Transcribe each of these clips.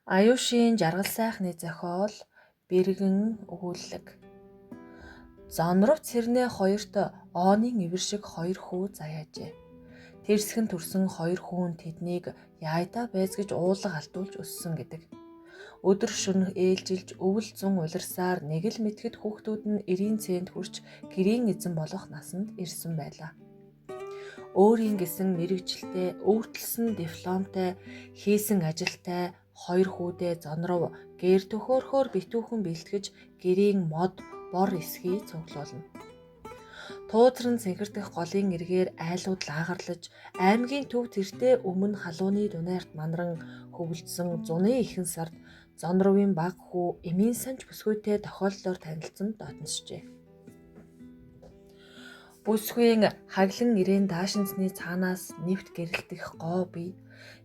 Аюушийн жаргал сайхны зохиол Бэргэн өгүүллэг. Зонров цэрнээ хоёрт оонын ивэр шиг хоёр хүү заяажээ. Тэрсхэн төрсөн хоёр хүүн тэднийг яайдаа байз гэж уулга алдуулж өссөн гэдэг. Өдөр шөнө ээлжилж өвөл зун улирсаар нэг л мэтгэд хүүхдүүд нь 90 цент хүрч гэрийн эзэн болох насанд ирсэн байлаа. Өөрийн гэсэн мэрэгжилтэй, өвөртлсөн дипломтой, хийсэн ажилтай хоёр хүүдээ зонров гэр төхөөрхөөр битүүхэн бэлтгэж гэрийн мод бор эсхий цуглуулна. Туузран цэнхэрдэх голын эргээр айлууд лаагарлаж аймгийн төв тэртээ өмнө халууны дунаарт манран хөвөлдсөн зуны ихэнх сард Зонровын баг хүү эмийн санч бүсгүйтэй тохиолдлоор танилцсан дотносжээ. Бүсгүйн хаглан ирээн даашинзны цаанаас нэвт гэрэлтэх гоо бие,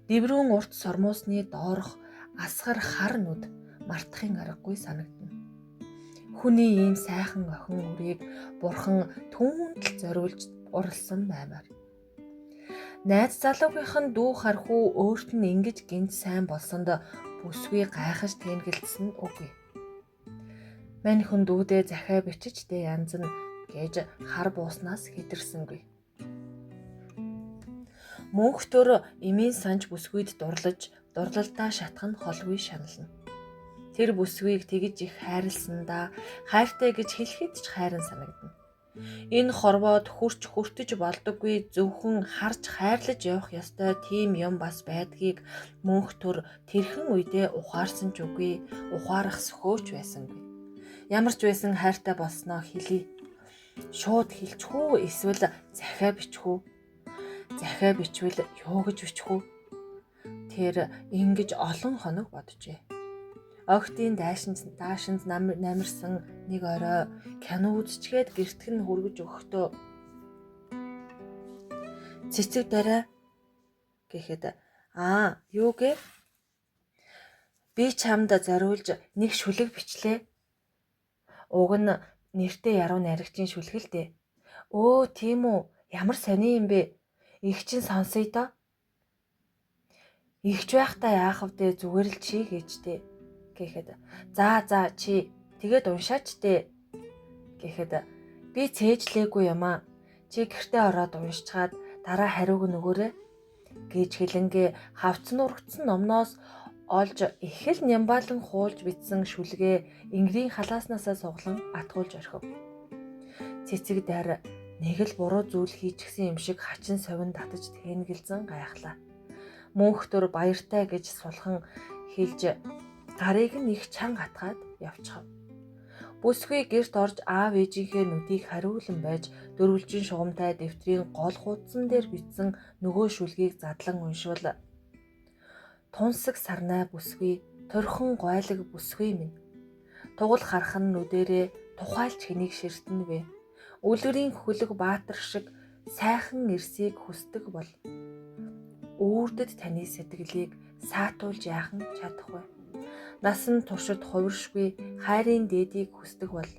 дэврүүн урт сормуусны доорх асгар хар нүд мартахын аргагүй санагдана. Хүний ийм сайхан охин үрийг бурхан түүнд л зориулж уралсан баймаар. Найз залуугийнх нь дүү хархүү өөрт нь ингэж гинт сайн болсонд бүсгүй гайхаж тэнгэлдсэн нь үгүй. Мань хүн дүүдээ захиа бичиж дээ янз нь гэж хар бууснаас хэтэрсэнгүй. Мөнх төр эмийн санж бүсгүйд дурлаж, дурлалдаа шатах нь холгүй шанална. Тэр бүсгүйг тэгж их хайрласандаа хайртай гэж хэлэхэд ч хайран санагдана. Энэ хорвоод хурч хүртэж болдоггүй зөвхөн харж хайрлаж явах ёстой тийм юм бас байдгийг мөнх төр тэрхэн үедээ ухаарсан ч үгүй, ухаарах сөхөөч байсангүй. Ямар ч байсан хайртай болсноо хэлье. Шууд хэлчих үү эсвэл захиа бичих үү? Захиа бичвэл юу гэж бичих үү? Тэр ингэж олон хоног боджээ. Огтын даашинз намирсан нэг орой кино үзчгээд гэртг нь хүргэж өгөхдөө цэцэг дараа гэхэд аа юу гэ? Би чамд зориулж нэг шүлэг бичлээ. Уг нь нэртэй яруу найрагчийн шүлэг л дээ. Өө тийм үү? Ямар сони юм бэ? Их чинь сонсъё доо. Игч байхдаа яах вэ зүгээр л чи гэжтэй гэхэд за за чи тэгээд уншаач дээ гэхэд би цээжлээгүй юм аа. Чи гэртээ ороод уншичаад дараа хариуг нь өгөөрэй гэж хэлэнгээ хавцсан ургацсан номноос олж их л нямбалан хуулж бичсэн шүлгээ энгэрийн халааснаасаа суглан атгуулж орхив. Цэцэг дээр нэг л буруу зүйл хийчихсэн юм шиг хачин совин татаж тэнгэлзэн гайхлаа. Мөнх төр баяртай гэж сулхан хэлж гарыг нь их чанга атгаад явчихав. Бүсгүй гэрт орж аав ээжийнхээ нүдийг хариулан байж дөрвөлжин шугамтай дэвтрийн гол хуудсан дээр бичсэн нөгөө шүлгийг задлан уншвал тунсаг сарнай бүсгүй турхан гойлог бүсгүй минь тугал хархан нүдэрээ тухайлч хэнийг ширтэн вэ? Үлгэрийн хөлөг баатар шиг сайхан эрсийг хүсдэг бол үүрдэд таны сэтгэлийг саатуулж яахан чадах вэ? Насан туршид хувиршгүй хайрын дээдийг хүсдэг бол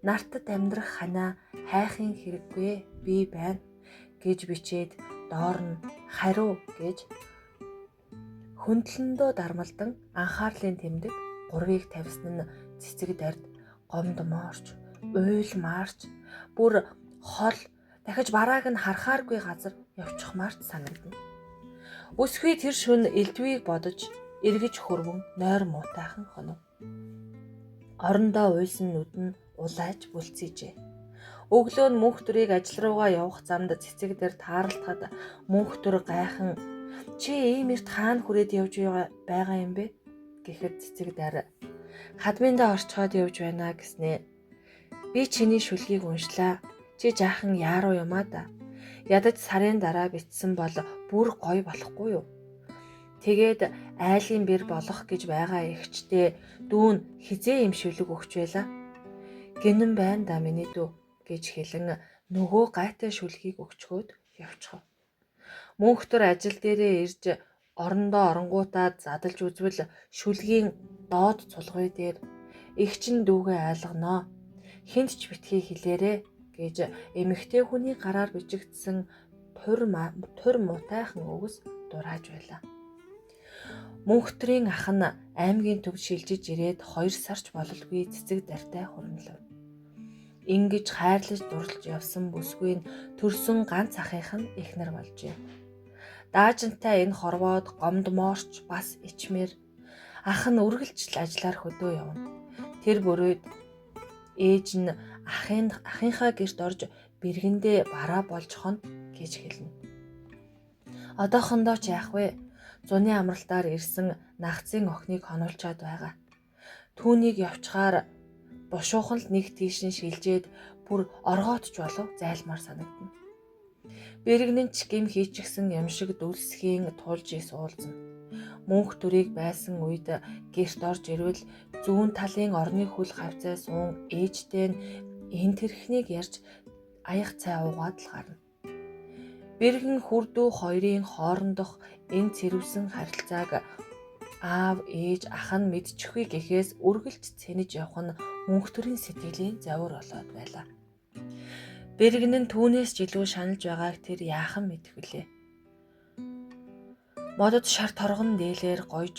нартад амьдрах ханаа хайхын хэрэггүй би байна гэж бичээд доор нь хариу гэж хөндлөндөө дармалдан анхаарлын тэмдэг гурвыг тавьсан нь цэцэг дард гомдмоорч уйлмаарч бүр хол дахиж барааг нь харахааргүй газар явчихмаарч санагдана. Бүсгүй тэр шөнө элдвийг бодож эргэж хөрвөн нойр муутайхан хонов. Орондоо уйсан нүд нь улааж бүлцээжээ. Өглөө нь мөнх төрийг ажил руугаа явах замд цэцэг дээр таарлахад мөнх төр гайхан чи ийм эрт хаана хүрээд явж байгаа юм бэ гэхэд цэцэг дээр хадминдаа орчхоод явж байна гэснээ. Би чиний шүлгийг уншлаа. Чи жаахан яаруу юм аа да. Ядаж сарын дараа бичсэн бол бүр гоё болохгүй юу? Тэгээд айлын бэр болох гэж байгаа эгчтэй дүүн хизээ юм шүлэг өгч байла. Гинэн байна да миний дүү гэж хэлэн нөгөө гайтай шүлгийг өгчхөөд явчихав. Мөнх төр ажил дээрээ ирж орондоо оронгуудаа задалж үзвэл шүлгийн доод цулгуй дээр эгч нь дүүгээ айлганаа. Хинт ч битгий хэлээрэ гэж эмэгтэй хүний гараар бичигдсэн тур муутайхан үгс дурааж байлаа. Мөнхтрийн ах нь аймгийн төвд шилжиж ирээд 2 сарч бололгүй цэцэг дартай хурнлав. Ингэж хайрлаж дурлж явсан бүсгүй нь төрсөн ганц ахынх нь эхнэр болжээ. Даажинтай энэ хорвоод гомд моорч бас ичмээр ах нь үргэлжил ажиллаар хөдөө явна. Тэр бүрээд ээж нь ахынхаа гэрт орж бэргэндээ бараа болж хон гэж хэлнэ. Одоохондоо ч яах вэ? Зуны амралтаар ирсэн нагцын охиныг хонуулчаад байгаа. Түүнийг явчгаар бушуухан л нэг тийш нь шилжээд бүр оргоотч болов зайлмаар санагдана. Бэргэн ч гим хийчихсэн юм шиг дүлсхийн тулж ис уулзна. Мөнх төрийг байсан үед гэрт орж ирвэл зүүн талын орны хөл хавцаа суун ээжтэй нь энэ тэрхнийг ярьж аяг цай уугаад л гарна. Бэргэн хүрдүү хоёрын хоорондох энэ цэрвсэн харилцааг аав, ээж, ах нь мэдчихвээ гэхээс үргэлж цэнэж явах нь мөнх төрийн сэтгэлийн завар болоод байлаа. Бэргэн нь түүнээс ч илүү шаналж байгааг тэр яахан мэдэх вүлээ. Модод шар торгон дээлээр гойж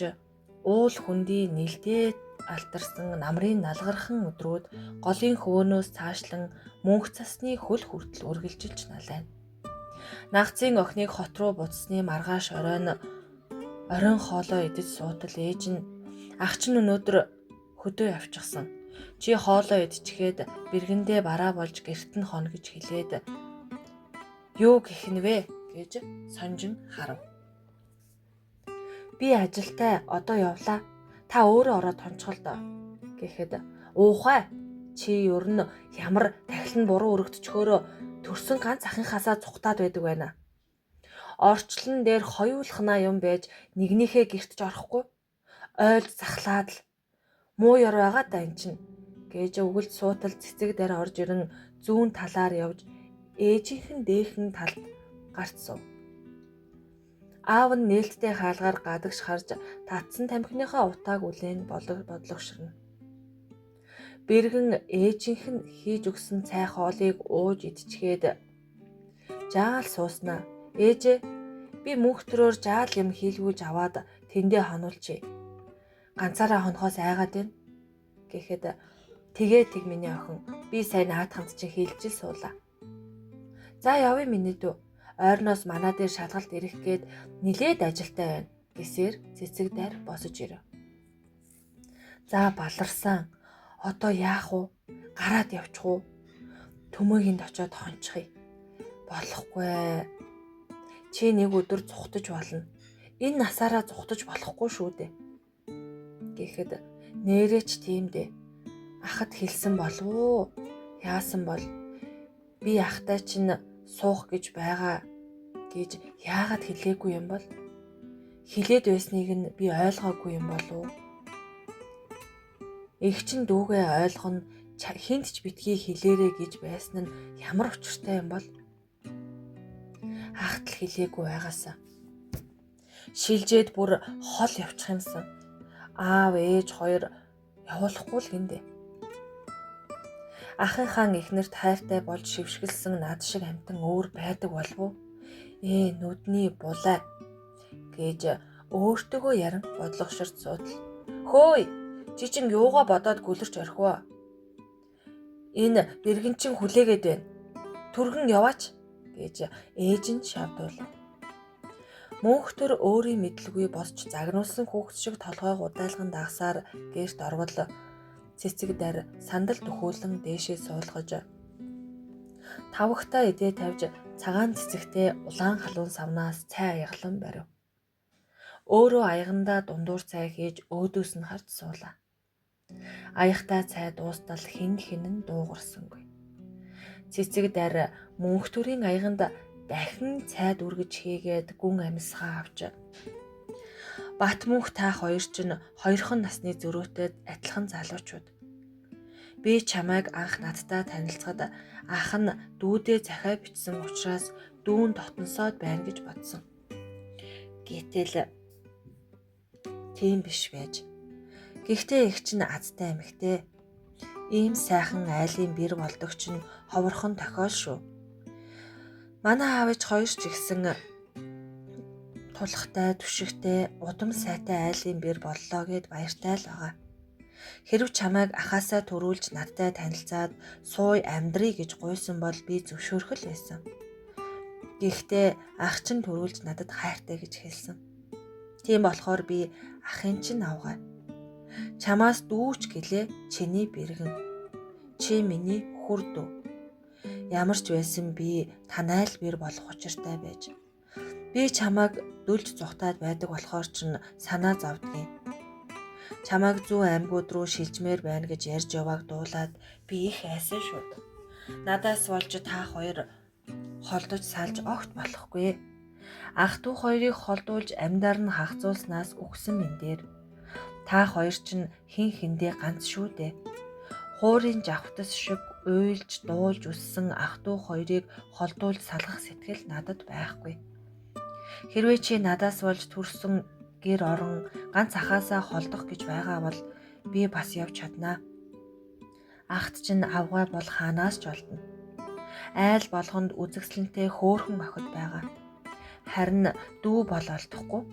уул хөндий нэлдээ алтарсан намрын налгархан өдрүүд голын хөөнөөс цаашлан мөнх цасны хөл хүртэл үргэлжилж налайна. Нагцын охиныг хот руу буцсны маргааш оройн хоолоо идэж суутал ээж нь ах чинь өнөөдөр хөдөө явчихсан. Чи хоолоо идчихээд бэргэндээ бараа болж гэрт нь хоно гэж хэлээд юу гэх нь вэ гэж сонжин харав. Би ажилтай одоо явлаа. Та өөрөө ороод хонцгол доо гэхэд уухай чи ер нь ямар тахил нь буруу өргөдчихөөрөө төрсөн ганц ахынхаасаа цухтаад байдаг байна. Орчлон дээр хоёулахнаа юм байж нэгнийхээ гэрт ч орохгүй. Ойлд захлаад л муу ёр байгаа да эн чинь гэж өгөлд суутал цэцэг дээр орж ирэн зүүн талаар явж ээжийнх нь дээхэн талд гарц сув. Аав нь нээлттэй хаалгаар гадагш харж татсан тамхиныхаа утааг үлээн бодлогоширно. Бэргэн ээжийнх нь хийж өгсөн цай хоолыг ууж идчихээд жаал сууснаа. Ээжээ би мөнх төрөөр жаал юм хийлгүүлж аваад тэндээ хонуулчих. Ганцаараа хонохоос айгаад байна гэхэд тэгээ тэг миний охин би сайн наадханд чинь хийлжил суулаа. За явъя миний дүү. Ойрноос манаа дээр шалгалт ирэх гээд нилээд ажилтай байна гэсээр цэцэг дээр босож ирэв. За баларсан. Одоо яах вэ? Гараад явчих уу? Төмөөгийн очиод хончихъя. Болохгүй. Чи нэг өдөр зүхтэж болно. Энэ насаараа зүхтэж болохгүй шүү дээ. Гэхэд нэрээ ч тийм дээ. Ахад хэлсэн болов уу? Яасан бол би ахтай чинь суух гэж байгаа гэж яагаад хэлээгүй юм бол? Хэлээд байсныг нь би ойлгоогүй юм болов уу? Эх чинь дүүгээ ойлгоно хинт ч битгий хэлээрэ гэж байсан нь ямар учиртай юм бол? Ахтал хэлээгүй байгаасаа. Шилжээд бүр хол явчих юмсан. Аав ээж хоёр явуулахгүй л гиндэ. Ахынхаа эхнэрт хайртай болж шившгэлсэн над шиг амтан өөр байдаг болов уу? Нүдний булаа гэж өөртөөгөө яран бодлогоширч суудал. Хөөй, чи чин юугаа бодоод гүлэрч орхив вэ? Энэ бэргэн чин хүлээгээд байна. Түргэн яваач гэж ээж нь шавдуулав. Мөнх төр өөрийн мэдлгүй босч загнуулсан хүүхэд шиг толгойг удаалган дагсаар гэрт орвол цэцэг дээр сандал дөхөөлөн дээшээ суулгаж тавагтаа эдээ тавьж цагаан цэцэгтэй улаан халуун савнаас цай аяглан барив. Өөрөө аягандаа дундуур цай хийж өөдөөс нь харж суулаа. Аягтай цай дуустал хэн хэн нь дуугарсангүй. Цэцэг дээр мөнх төрийн аяганд дахин цай дүргэж хийгээд гүн амьсгаа авч Бат мөнх та хоёр чинь хоёрхан насны зөрүүтэй адилхан залуучууд. Би чамайг анх надтай танилцахад ах нь дүүдээ захиа бичсэн учраас дүүн дотносоод байна гэж бодсон. Гэтэл тийм биш байж. Гэхдээ их чинь азтай эмэгтэй. Ийм сайхан айлын бэр болдог чинь ховорхон тохиол шүү. Манай аав ээж хоёр ч ихсэн Тулхтай, түшигтэй, удам сайтай айлын бэр боллоо гэд баяртай л байгаа. Хэрв чамайг ахаасаа төрүүлж надтай танилцаад сууй амьдрий гэж гуйсан бол би зөвшөөрөх л байсан. Гэхдээ ах чинь төрүүлж надад хайртай гэж хэлсэн. Тийм болохоор би ахын чинь авгай. Чамаас дүүч гэлээ чиний бэргэн. Чи миний хүр дүү. Ямар ч байсан би танай л бэр болох учиртай байж. Би чамайг дүлж зүхтаад байдаг болохоор чинь санаа зовдгийн. Чамайг зүүн аймагуд руу шилжмээр байна гэж ярьж явааг дуулаад би их айсан шүү. Надаас болж та хоёр холдож салж огт болохгүй. Ах дүү хоёрыг холдуулж амьдаар нь хагацуулснаас үхсэн минь дээр. Та хоёр чинь хэн хэндээ ганц шүү дээ. Хуурын жавхтас шиг уйлж дуулж өссөн ах дүү хоёрыг холдуулж салгах сэтгэл надад байхгүй. Хэрвээ чи надаас болж төрсөн гэр орон ганц ахаасаа холдох гэж байгаа бол би бас явж чаднаа. Ахт чинь авгай бол хаанаас ч олдно. Айл болгонд үзэгсэлэнтэй хөөрхөн охид байгаа. Харин дүү бол олдохгүй.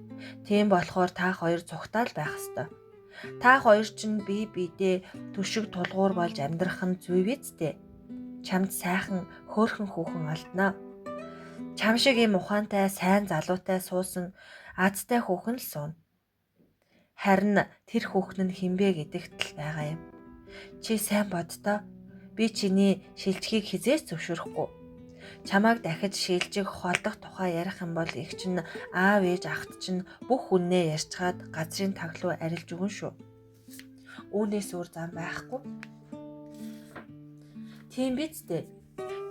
Тийм болохоор та хоёр цугтаал байх ёстой. Та хоёр чинь бие биедээ төшиг тулгуур болж амьдрах нь зүй биз дээ. Чамд сайхан хөөрхөн хүүхэн олдноо. Чам шиг ийм ухаантай сайн залуутай суусан азтай хүүхэн л сууна. Харин тэр хүүхэн нь хинбэ гэдэгт л байгаа юм. Чи сайн боддоо. Би чиний шилжихийг хизээж зөвшөөрөхгүй. Чамайг дахиж шилжих, холдох тухай ярих юм бол их чинь аав ээж ахт чинь бүх хүннээ ярьчхаад газрын таглуу арилж өгөн шүү. Үүнээс өөр зам байхгүй. Тийм биз дээ.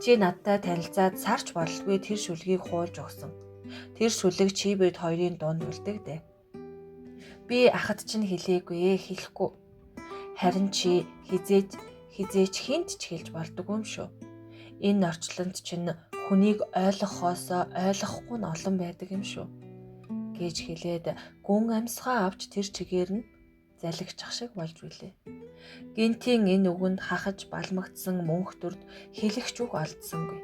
Чи надтай танилцаад сарч бололгүй тэр шүлгийг хуулж өгсөн. Тэр шүлэг чи бид хоёрын дунд үлдэгдэ. Би ахад чинь хэлээгүй хэлэхгүй. Харин чи хизээч хинт ч хэлж болдоггүй юм шүү. Энэ орчлонд чинь хүнийг ойлгохоосоо ойлгохгүй нь олон байдаг юм шүү гэж хэлээд гүн амьсгаа авч тэр чигээр нь залгичих шиг болж билээ. Гинтийн энэ үгэнд хахаж балмагдсан мөнх дүрд хэлэх ч үг олдсонгүй.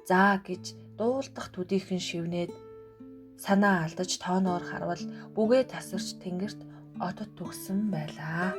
За гэж дуулдах төдийхөн шивнээд санаа алдаж тооноор харвал бүгээ тасарч тэнгэрт одод түгсэн байлаа.